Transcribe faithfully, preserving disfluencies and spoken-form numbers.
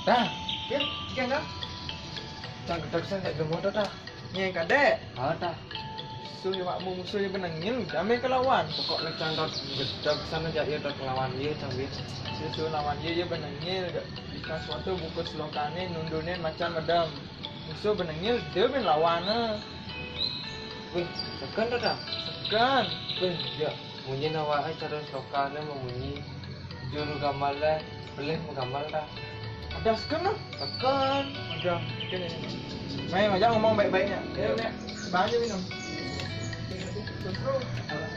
Tah. Ya, sekian dah. Cang gedeg san cak demo to tah. Nyai kadek. Ha tah. Musuh awakmu, musuh yo benengil, damai kelawan. Pokok le cang dot gedeg san cak yo dot ngelawan yo cang bit. Musuh lawan yo, yo benengil, cak bika suatu buku selokane nundune macan medem. Musuh benengil, dia bin lawan. Wih, seken to tah. Seken. Wih, ya. Munyi nawa ai cara selokane memunyi. Juru gamal le, pelih menggamal tah. Ada seken lah. Seken. Ada. Seken ini. Mai, aja ngomong baik-baiknya. Ya, nek, banyak minum. Terus, terus.